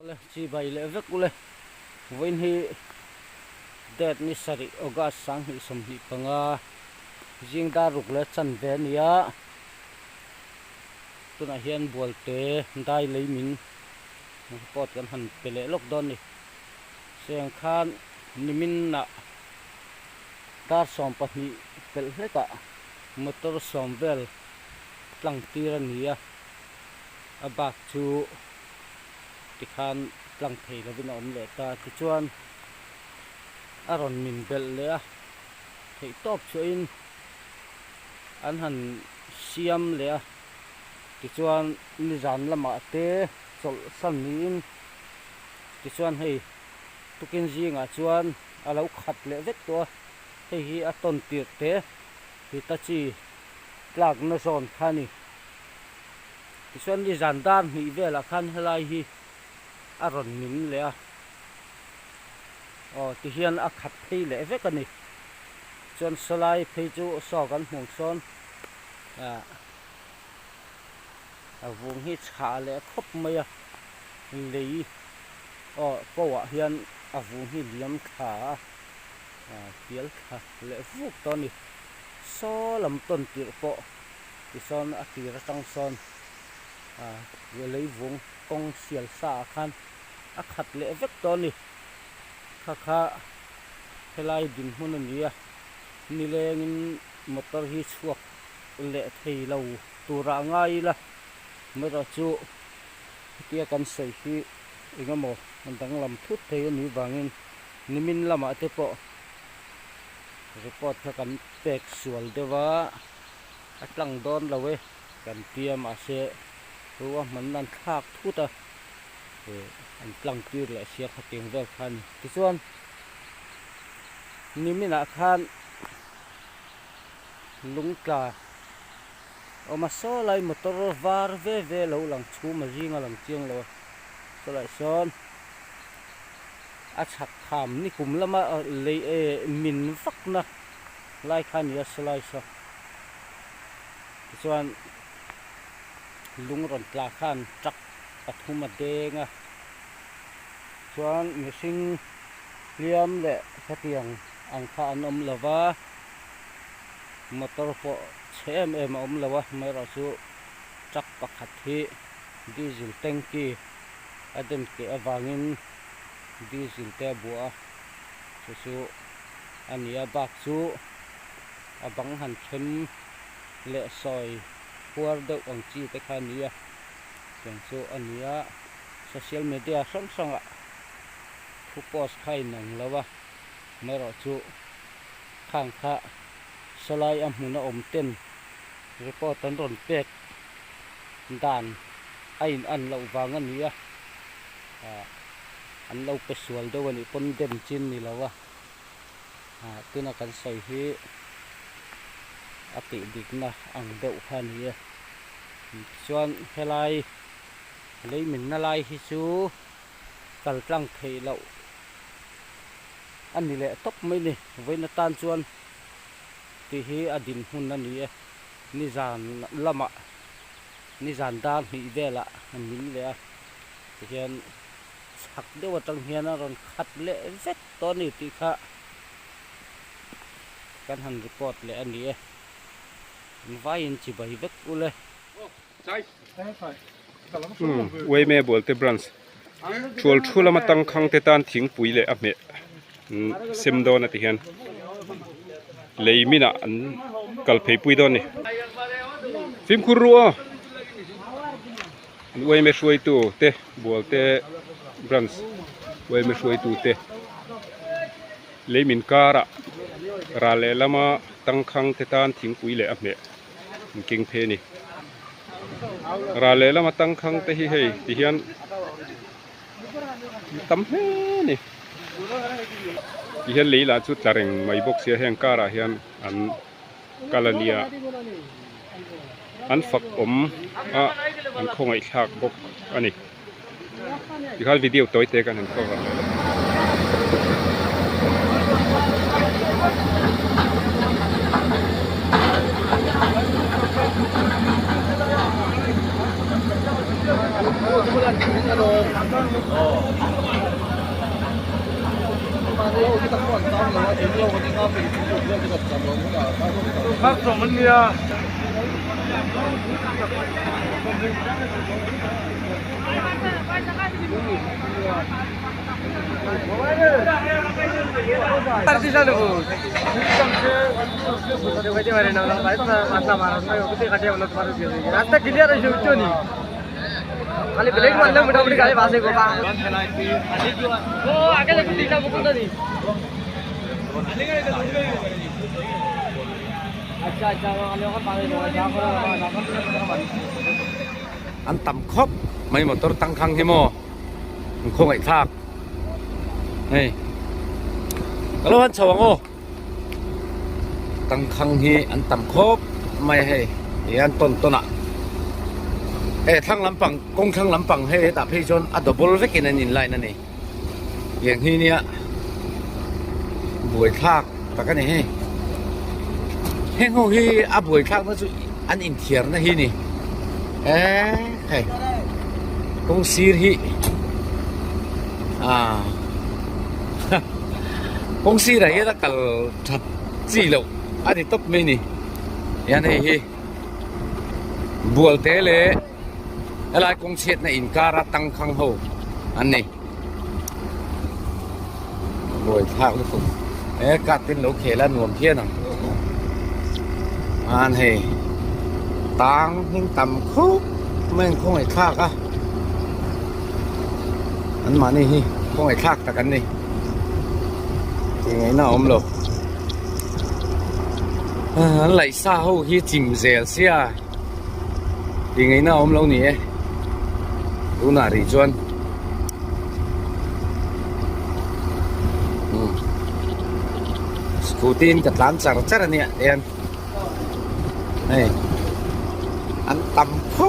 Le chibai leh vek ule vawiin hi date ni sarih August 2025 zing dar ruk leh chanve a ni a tunah hian bualte dai lei min report kan han pe leh lawk dawn a ni seng khan nimin ah dar 12 pelh hlek ah motor sawm vel tlang tir a ni a a bak chu. Tikhan tlang thei lovin a awm leh ta. Tichuan a rawn min belh leh a, theih tawp chuahin an han siam leh a. Tichuan nizan lamah te chawlh san niin tichuan hei tukin zingah chuan a lo khat leh vek tawh a, hei hi a tawn tirh te Hitachi tlakna zawn kha a ni. Tichuan nizan dar hnih velah khan helai hi a rawn min leh a, aw tihian a khat phei leh vek a ni. Chuan sawlai phei chu saw kan hmuh sawn ah a vung hi chhah leh khawp mai a, lei aw ko ah hian a vung hi liam thla a, ah pial thla leh vuk tawh a ni. Saw lam tawn tirh pawh. Tisawn a tir atang sawn leivung kawng sial sa ah khan a khat leh vek tawh a ni. Kha kha helai dinhmun a ni a, nilengin motor hi chhuak leh thei lo turah a ngai ila, amaherawh chu hetia kan sawi hi eng emaw danglam thut thei a nih vangin nimin lamah te pawh report kha kan pek sual deuh a. A tlang dawn lo e kan tia mahse ruahman an thlak thut a eh an tlang tir leh sia khatiang vel kha a ni. Tichuan niminah khan lungtla awm a saw lai motor var ve ve lo lang chhum a zinga lang chiang lo a chulaiah sawn a chhak kham nikum lama lei eh min vakna lai kha a ni a sawlai saw tichuan lung rawn tla khan truck pathum a deng a chuan mihring hliam leh hetiang ang kha an awm lo va motor pawh chhe em em a awm lo a amaherawhchu truck pakhat hi diesel tanky a den keh avangin diesel te a buah a chu chu. A ni a, bak chu a bang han then leh sawi khuar deuh ang chi te kha a ni a, tiang chu a ni a, social media hrang hrangah thu post kha a inang lo a, amaherawh chu khang kha sawlai a hmun a awm ten report an rawn pek dan a in an loh vang a ni a, ah an lo pe sual deuh a nih pawn dem chin ni lo a. Ah tuna kan sawi hi a tih dikna ang deuh kha a ni e. Tichuan helai lei minna lai hi chu kal tlang theih loh a ni leh tawp mai ni. Vawiin atan chuan tih hi a dinhmun a ni e. Nizan lamah nizan dar hnih velah a min leh a tihian chhak deuh atang hian a rawn khat leh vek tawh a ni tih kha kan han report leh a ni e. An vaiin chibai vek ule. Umm Uaime Bualte Branch Thual thu lama tangkhang te tan thingpui leh a hmeh sem dawn a ti hian lei minah an kal phei pui dawn a ni. Fimkhur ru aw! An uaime hruaitu te Bualte Branch uaime hruaitu te lei min karah ral leh lama tangkhang te tan thingpui leh a hmeh an keng phei a ni. Ral leh lama tangkhang te hi hei ti hian tam hle a ni. Ti hian lei lah chu tla reng mai bawk sia heng karah hian an kal a nia an fak awm a an khawngaih thlak bawk a ni tikhan video tawi te kan han cover leh lawk. রাস্তা ক্লিয়ার হয়েছে বুঝছো নি খালি ব্রেক মারলে মোটামুটি গাড়ি বাসে গো ও আগে দেখুন দিটা মুকুন্দা দি আচ্ছা আচ্ছা খালি এখন পারে যা করে An tam khawp mai motor tangkhang hi maw an khawngaih thlak hei ka lo han chho ang aw tangkhang hi an tam khawp mai hei ih an tawn tawn ah hei thlang lampang kawng thlang lampang hei hetah phei chuan a double vekin an in line a ni tiang hi nia buaithlak tak a ni hei heng ho hi a buaithlak na chu an inthiar na hi ni eee hei kawng sir hi ah kawng sir ah hian a kal that chi loh a ni tawp mai a ni hian hei hi bual te leh helai kawng chhiatna inkara tangkhang ho an ni buai thlak lutuk he card te an lo khel a nuam phian ang an hei tang hming tam khup mai an khawngaih thlak a an mahni hi khawngaih thlak tak an ni tih ngaihna a awm lo an laih sa ho hi chim zel sia. Tih ngaihna a awm lo ni e tunah rih chuan umm scooty in ka tlan char char a nia tihian hei an tam khawp.